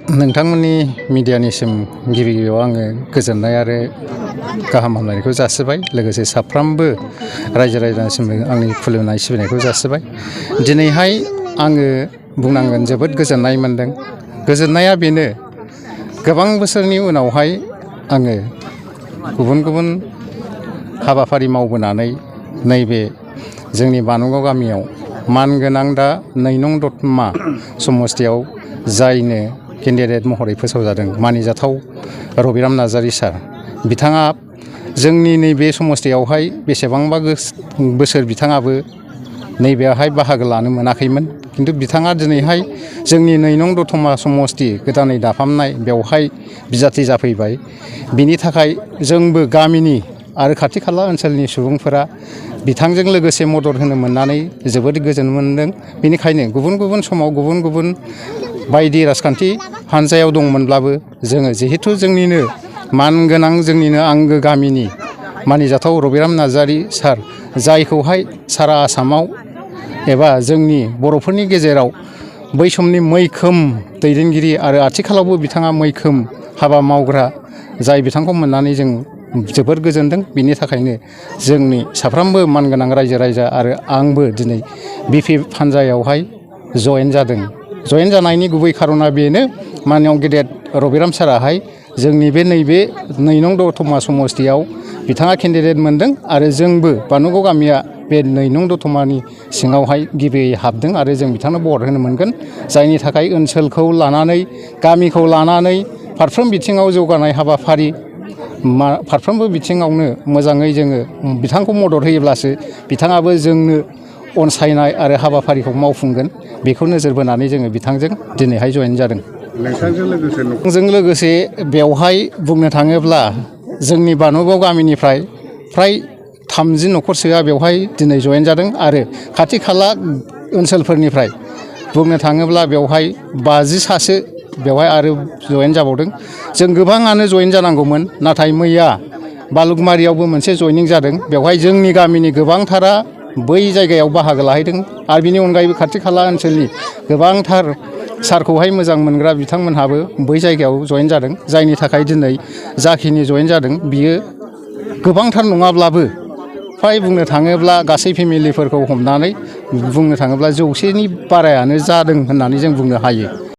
नोंथांमोननि मिडियानिसिम गिबि गिबियाव आङो गोजोननाय आरो गाहाम हामलायनायखौ जासिबाय। लोगोसे साफ्रोमबो रायजो राजानिसिमबो आंनि खुलुमनाय सिबिनायखौ जासिबाय। दिनैहाय आङो बुंनांगोन जोबोद गोजोननाय मोनदों। गोजोननाया बेनो, गोबां बोसोरनि उनावहाय आङो गुबुन गुबुन हाबाफारि मावबोनानै नैबे जोंनि बानुगाव गामियाव मानगोनां दा 9 नं दतमा समस्तियाव जायनो केन्डिडेट महरै फोसावजादों मानिजाथाव रबिराम नार्जारि सार, बिथाङा जोंनि नैबे समस्तियावहाय बेसेबांबा बोसोर बिथाङाबो नैबेयावहाय बाहागो लानो मोनाखैमोन। किन्तु बिथाङा दिनैहाय जोंनि 9 नं दतमा समस्ति गोदानै दाफामनाय बेवहाय बिजाथि जाफैबाय। बिनि थाखाय जोंबो गामिनि आरो खाथि खाला ओनसोलनि सुबुंफोरा बिथांजों लोगोसे मदद होनो मोननानै जोबोद गोजोन मोनदों। बेनिखायनो गुबुन गुबुन समाव गुबुन गुबुन बायदि राजखान्थि हान्जायाव दंमोनब्लाबो जोङो जिहेथु जोंनिनो मानगोनां जोंनिनो आंगो गामिनि मानिजाथाव रबिराम नार्जारि सार, जायखौहाय सारा आसामाव एबा जोंनि बर'फोरनि गेजेराव बै समनि मैखोम दैदेनगिरि आरो आथिखालावबो बिथाङा मैखोम हाबा मावग्रा, जाय बिथांखौ मोननानै जों जोबोर गोजोनदों। बिनि थाखायनो जोंनि साफ्रोमबो मानगोनां रायजो राजा आरो आंबो दिनै बिपि हान्जायावहाय जयेन जादों। जयेन जानायनि गुबै खारना बेनो, माननीय गेदेर रबिराम साराहाय जोंनि नैबे 9 नं दतमा समस्तियाव बिथाङा केन्डिडेट मोनदों आरो जोंबो बानुगाव गामिया बे 9 नं दतमानि सिङावहाय गिबियै हाबदों आरो जों बिथांनो भट होनो मोनगोन। जायनि थाखाय ओनसोलखौ लानानै, गामिखौ लानानै फारफ्रोम बिथिङाव जौगानाय हाबाफारि, फारफ्रोमबो बिथिङावनो मोजाङै जोङो बिथांखौ मदद होयोब्लासो बिथाङाबो जोंनो अनसायनाय आरो हाबाफारिखौ मावफुंगोन। बेखौ नोजोर बोनानै जोङो बिथांजों दिनैहाय जयेन जादों। नोंथांजों लोगोसे बेवहाय बुंनो थाङोब्ला जोंनि बानुगाव गामिनिफ्राय फ्राय 30 न'खरसोआ बेवहाय दिनै जयेन जादों आरो खाथि खाला ओनसोलफोरनिफ्राय बुंनो थाङोब्ला बेवहाय 50 सासो बेवहाय आरो जयेन जाबावदों। जों गोबाङानो जयेन जानांगौमोन, नाथाय मैया बालुगमारियावबो मोनसे जयनिं जादों। बेवहाय जोंनि गामिनि गोबांथारा बै जायगायाव बाहागो लाहैदों आरो बिनि अनगायैबो खाथि खाला ओनसोलनि गोबांथार सारखौहाय मोजां मोनग्रा बिथांमोनहाबो बै जायगायाव जयेन जादों। जायनि थाखाय दिनै जाखिनि जयेन जादों बियो गोबांथार नङाब्लाबो फ्राय बुंनो थाङोब्ला गासै फेमिलिफोरखौ हमनानै बुंनो थाङोब्ला 100नि बारायानो जादों होननानै जों बुंनो हायो।